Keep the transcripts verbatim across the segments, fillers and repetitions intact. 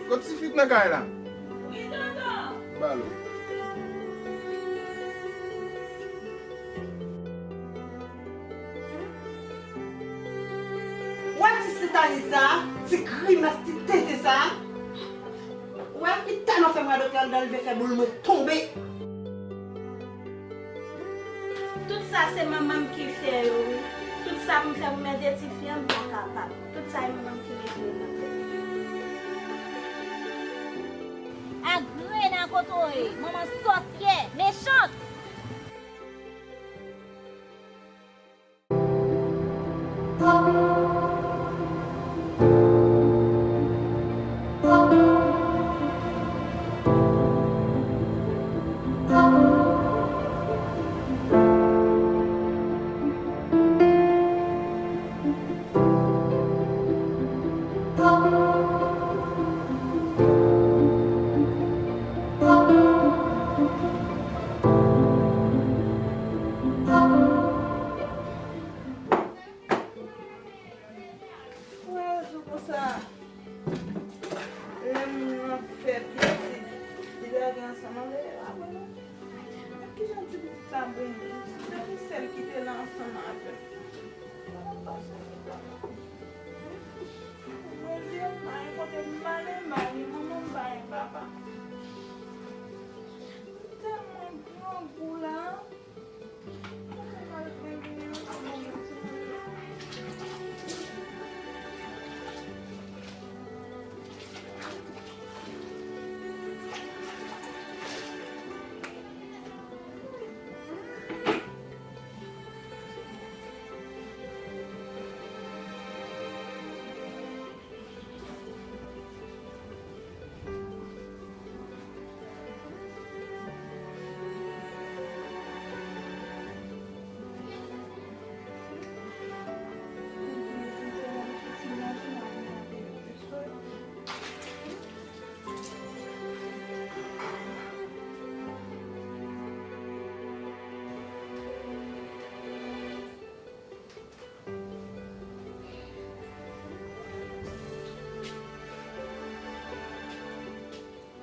Kot ti fi k nan kay la? Wi, tonton. Balo. Ou wè ti sitaliz sa a, ti grimès, ti tenten sa a? Ou wè, li tèlman fè m radòtè anndan, li vle fè boul mwen tonbe. Tout sa se manman m ki fè yo, wi. Tout sa pou m fè pou m ede tifi an, m pa kapab. Tout sa e manman m ki mete yo nan tèt. Agrena kote w ye, manman sòsyè, mechant! Wè, jou konsa, lè moun nan fè pitit, li lage ansanm avè yo, apre nou, kijan ti pitit sa bon? Se li sèl ki te la ansanm avè m. Mwen di yo, mari kote m ale, mari manman m pa gen papa. M tèlman grangou la.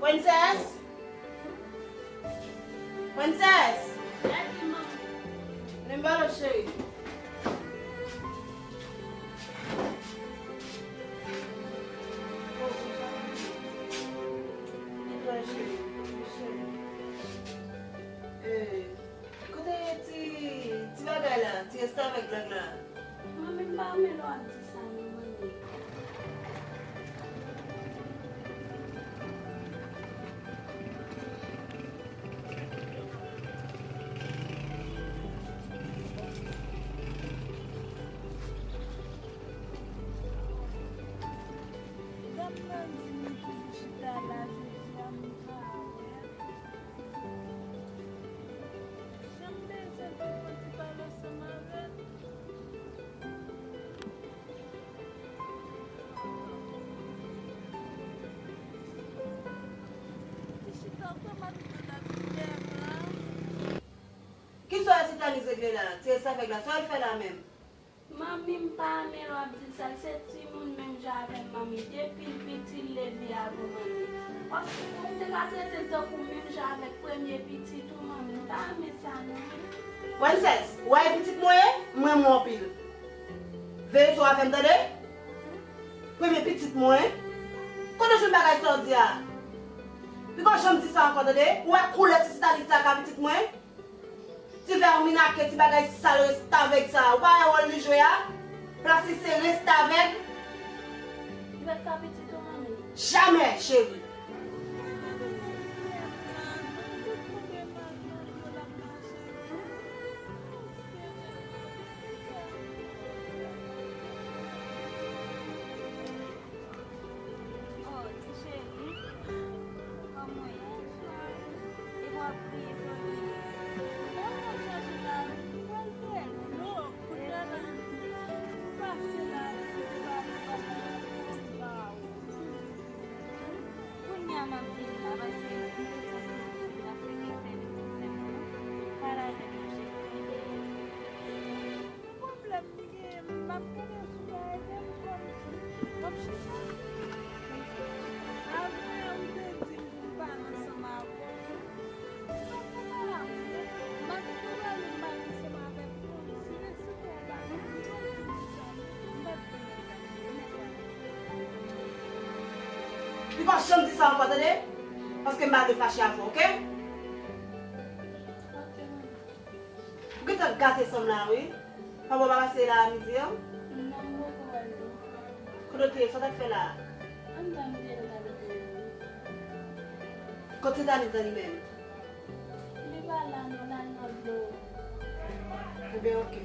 Princess! Princess! Vin ba lòt cheri. Netwaye cheri, cheri. Eh. Kote ti, ti bagay la, ti restavèk blag la? Manmi, m pa renmen lè w ap di sa non, manmi. Dam nan di m pou li chita la jodi a, m pa wè. Jan m bezwen te fè yon ti pale ansanm avè l. Li chita kòm ap jwe la, pi lè la. Kisa w wè ti Tanis regle la? Ti restavèk la, sa l fè la menm? Manmi, m pa renmen lè w ap di l sa, l se timoun menm jan avè m, manmi. Depi l piti, l leve avan manmi. W ap, ou te ka trete l tankou menm jan avèk premye pitit ou, manmi. M pa renmen sa, non. Princess, ou wè pitit mwen ye? M renmen w anpil. Veye sou avè m, tande? Premye pitit mwen. Kote w jwenn bagay sa w di a? Piko janm di sa ankò, tande? Ou wè koulè ti Sitalis la ka pitit mwen? Ti vèminake, ti bagay sal restavèk sa. Ou pa wè wòl li jwe a? Plas li se restavèk. Li pa t ka pitit ou, manmi? Jamè, cheri. Oh, ti cheri, kòman w ye? E w ap kriye pou li? Mwen pral chèche lavi, m pral fè dlo, kounye a la, m pase la, m pale, m pale, m pale. Kounye a m ap vini la, paske m te santi m ap fè kèk sèvis pou sè m nan. Pale avèk mwen, cheri. Ki pwoblèm li genyen? M ap tande sou kay de m kòm m ap chita. Al Li p ap janm di sa ankò, tande? Paske m pa vle fache avè w, oke? Ou gentan gate san m la, wi. Papa w pa pase la a midi an? Non, m poko wè l non. Kote w te ye? Sa w t ap fè la a? Anndan m te ye, m t ap ede yon moun. Kot Sentaniz lan li menm? Li pa la non, l al nan dlo. Ebyen, oke.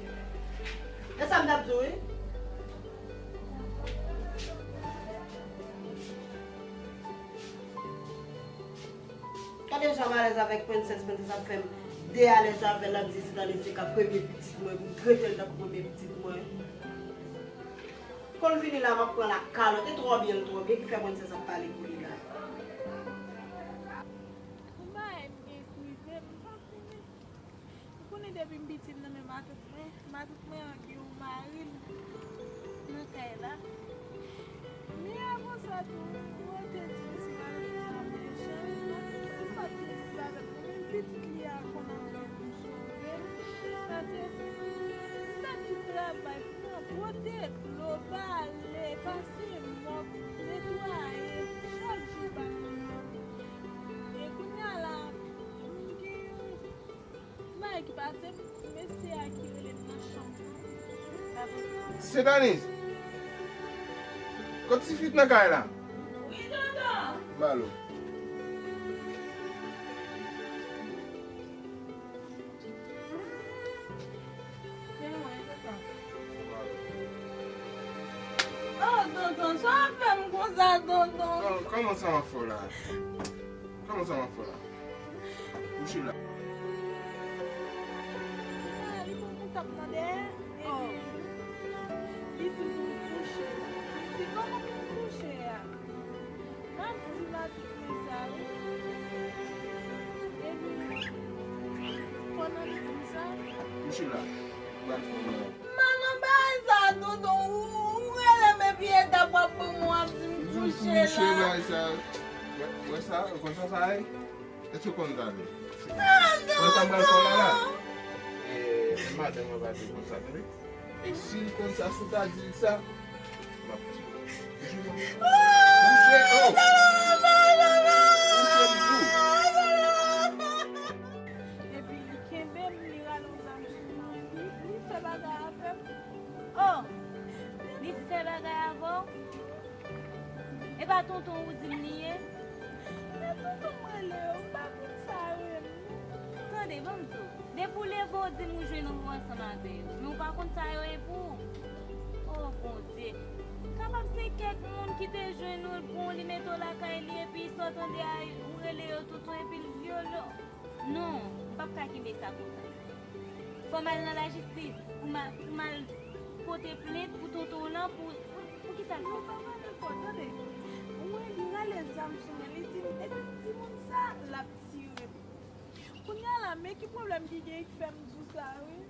E sa m t ap di w, wi. Gade jan m alèz avèk Prensès, Prensès ap fè m dealèz avè l, l ap di se nan lise ka premye pitit mwen, m trete l tankou premye pitit mwen. Kon l vini la, m ap pran l ak kalòt, e twò byen l twò byen ki fè Prensès ap pale pou li la. Ou bay m gen prive, m pa konnen. Ou konnen depi m piti m nan men matant mwen, matant mwen an gen yon mari l nan kay la. Men avan sa tou, mwen te di misye pa vin nan mechan, m pa t gen ti bagay pou mwen, pitit li a konn ap fè pou sove m. Paske m fè tout travay pou mwen, pote dlo, bale, pase mòp, netwaye, chak jou bay yon moun. E kounye a la, m gen yon bagay ki pase m, mesye a ki rele m nan chanm nan. Sentaniz! Kot tifi k nan kay la? Wi, tonton! Ba l ou. Oh, tonton, sa w ap fè m konsa, tonton? Kòman sa w ap fè w la? Kòman sa w ap fè w la? Kouche la. Ah, li pran kontap nan dèyè, epi li di pou m kouche. Li di kòman pou m kouche a? M ap di matant mwen sa wi. Epi pandan li di m sa. Kouche la. M pral fè w mal. M pa nan bagay sa, tonton. Ou, ou rele m epi etap w ap ban m, w ap di m kouche la. Kouche la, sa. Wè, wè sa, konsa sa ye? Èske w konn sa vre? Ah, non, konn sa m pral fè w la la? Non. E, madanm mwen pa di konsa, tande? E si l konn sa, si w ta di l sa, m ap tiye w. Kouche, oh! Kouche m tou. Epi li kenbe m, li rale yon zam sou mwen, li, li fè bagay avè m. Oh! Li fè bagay avè w? E pa tonton ou di m li ye? E tonton m rele yo, m pa konn sa yo ye m non. Tande, ban m di w, depi w leve w di m ou jwenn ou ansanm avè yo, men w pa konn sa yo ye pou ou. Oh Bondye, kapab se kèk moun ki te jwenn ou, bon, li mete w lakay li, epi sa w tande a, ou rele yo tonton, epi l vyole w. Non, m p ap ka kenbe sa konsa. Fò m al nan lajistis pou m a, pou m al pote plent pou tonton w lan pou, pou, pou kisa l fè sa? Non, sa pa fè fò, tande. Mwen, li rale zam sou mwen, li di m, depi m di moun sa, l ap tire m. Kounye a la, men ki pwoblèm ki gen ki fè m di w sa, wi.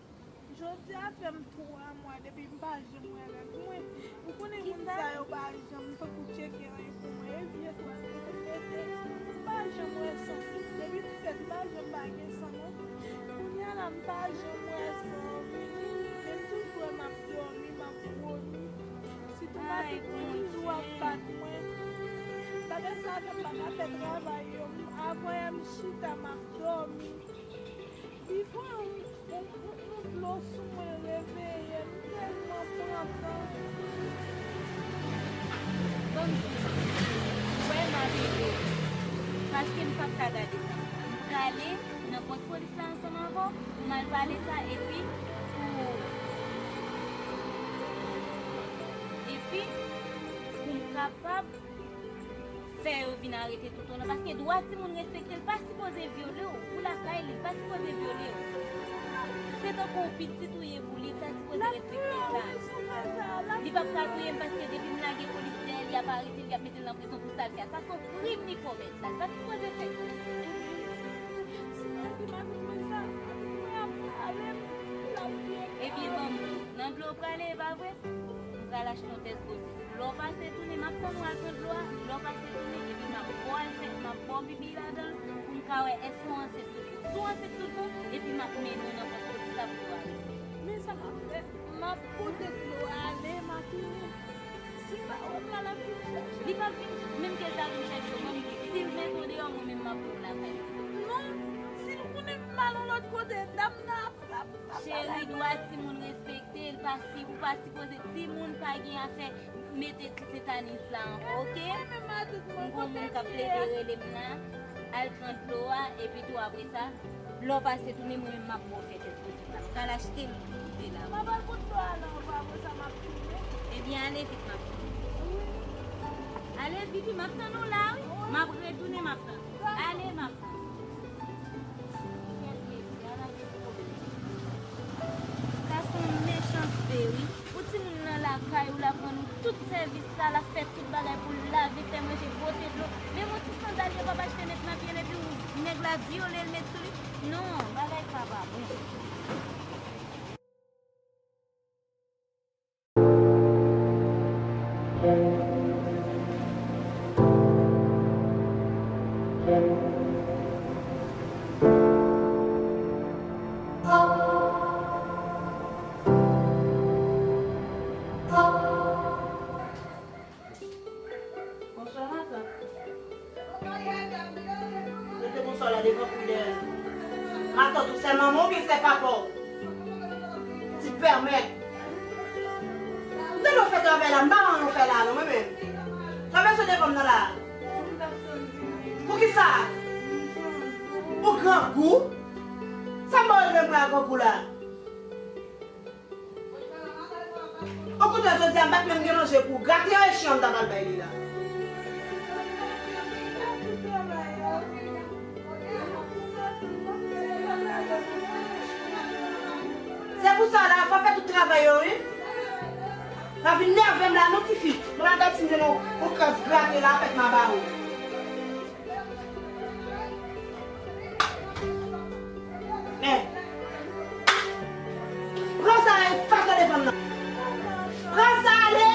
Jodi a fè m twa mwa depi m pa janm wè rèv mwen. Ou konnen moun sa yo pa janm tankou tcheke anyen pou mwen. E vye twal yo te mete. M pa janm wè san. Depi m fèt, m pa janm pa gen san non. Kounye a la, m pa janm wè san vini. Men m toujou wè m ap dòmi, m ap vomi. Sitou matant mwen toujou ap bat mwen. Bagay sa fè m pa ka fè travay yo. Avanyè m chita, m ap dòmi. Li voye yon, yon, yon, yon dlo sou mwen, reveye m, tèlman pran tan. Ban m di w, ou wè m ap ede w, paske m p ap ka gade sa konsa. M prale nan pòs polis la ansanm avè w pou m al pale sa, epi pou, epi pou m kapab fè yo vin arete tonton nan, paske dwa timoun respekte, l pa sipoze vyole w, ou lakay li, l pa sipoze vyole w. Se tankou w pitit ou ye pou li, l ta sipoze respekte sa. Li p ap ka touye m, paske depi m lage polis dèyè li, y ap arete l, y ap mete l nan prizon pou sa l fè a. Sa se yon krim li komèt la, l pa t sipoze fè sa. Ebyen, ban m di w, nan dlo w prale, e pa vre? M pral achte yon tès gwosès. Lè w pase tounen, m ap tann w al pran dlo a. Lè w pase tounen, epi m ap ba w al fè, m ap ba w pipi ladan l pou m ka wè èske w ansent tout bon. Si w ansent tout bon, epi m ap mennen w nan pòs polis la pou yo arete w. Men sa m ap fè, m ap pote dlo a ale, m ap vini. Si m pa wè l la, l ap vin chache. Li p ap vin, menm ke l ta vin chache. Mwen menm m ap pran w lakay mwen. Non, si l konnen m al yon lòt kote, dam nan ap, ap, ap Cheri, dwa timoun respekte, l pa si, ou pa sipoze, timoun pa gen afè mete ti setanis la ankò, oke? M gon moun k ap plede rele m la, al pran dlo a, epi tou apre sa, lè w pase tounen, mwen menm m ap ba w fè tèt gwo. M al achte l, kite la. M ap al pot dlo a la, ou pa wè sa m ap tounen. Ebyen, ale vit, m ap tann ou. Ale vit, wi, m ap tann ou la, wi. M ap retounen, m ap tann ou. Ale, m ap tann ou. Kèt mesye, ala de pwoblèm. Sa se yon mechanste, wi. Pou timoun nan lakay ou, l ap rann ou tout sèvis sa, l ap fè tout bagay pou l lave, fè manje, pote dlo. Menm yon ti sandal yo p ap achte met nan pye l, epi w, nèg la vyole l, met sou li. Non, bagay sa pa bon. Bonswa, matant. Rete bonswa la devan pou dèyè. Matant, ou sè manman w oubyen sè papa w? Ti pèmèt. M tande w fè travay la, m pa wè anyen w fè la, non, mwen menm. Sa w bezwen devan m nan la? Poukisa? Ou grangou? Sa m ba w regle mwen a grangou la? Okontrè, jodi a, m pa t menm gen manje pou grate yon echelon m ta pral bay li la. Se pou sa la, fò fè tout travay yo, wi. Pa vin nève m la, non, tifi. Mwen la, gad si m gen yon, yon kras grate la, fèt m a ba ou. Men. Pran sa e fas nan defann nan. Pran sa ale.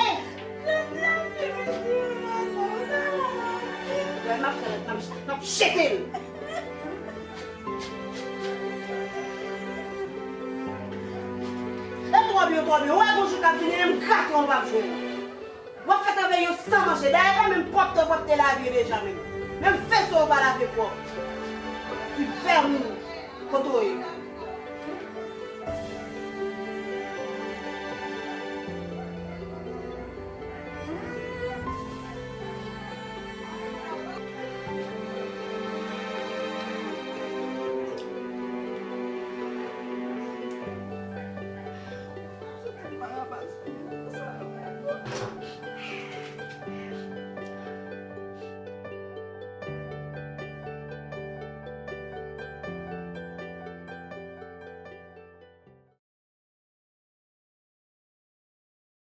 Wè, m ap, m ap, m ap jete l. E twò byen, twò byen. Ou wè gon jou k ap vini, menm graten w p ap jwenn. W ap fè travay yo san manje. Dayè, pa menm pwòpte w pwòpte lavi yo deja menm. Menm veso w pa lave pwòp. Ti vèmin. Kote w ye?